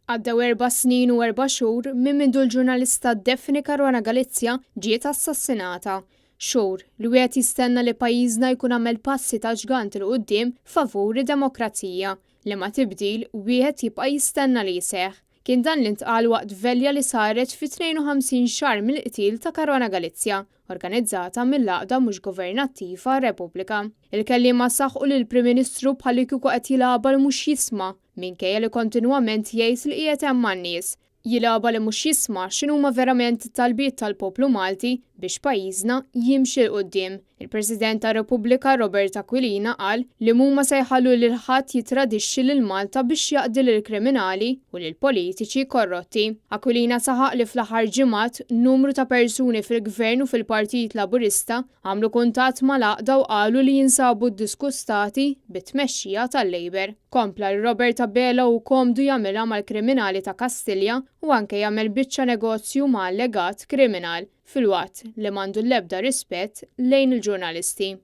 Għaddew erba' snin u erba' xhur minn mindu l-ġurnalista Daphne Caruana Galizia ġiet assassinata. Xhur li wieħed jistenna li pajjiżna jkun għamel passi ta' ġgant 'il quddiem favur id-demokrazija, liema tibdil wieħed jibqa' jistenna li jseħħ. Kien dan li ntqal waqt velja li saret fit-52 xahar mill-qtil ta' Caruana Galizia, organizzata mill-għaqda mhux governattiva Repubblika. Il-kelliema saħqu li l-Prim Ministru bħallikieku qed jilgħabha li mhux jisma' minkejja li kontinwament jgħid li qiegħed hemm għan-nies. Jilgħabha li mhux jisma' x'inhuma verament it-talbiet tal-poplu Malti biex pajjiżna jimxi 'l quddiem. Il-President ta' Repubblika Robert Aquilina qal li mhuma se jħallu lil ħadd jittradixxi lil Malta biex jaqdi lill-kriminali u lill-politiċi korrotti. Aquilina saħaq li fl-aħħar ġimgħat numru ta' persuni fil-Gvern u fil-Partit Laburista għamlu kuntatt mal-għaqda u qalu li jinsabu ddiskustati bit-tmexxija tal-Labour. Kompla li Robert Abela hu komdu jagħmilha mal-kriminali ta' Kastilja u anke jagħmel biċċa negozju ma' allegat kriminal, filwaqt li m'għandu l-ebda rispett lejn il-ġurnalisti.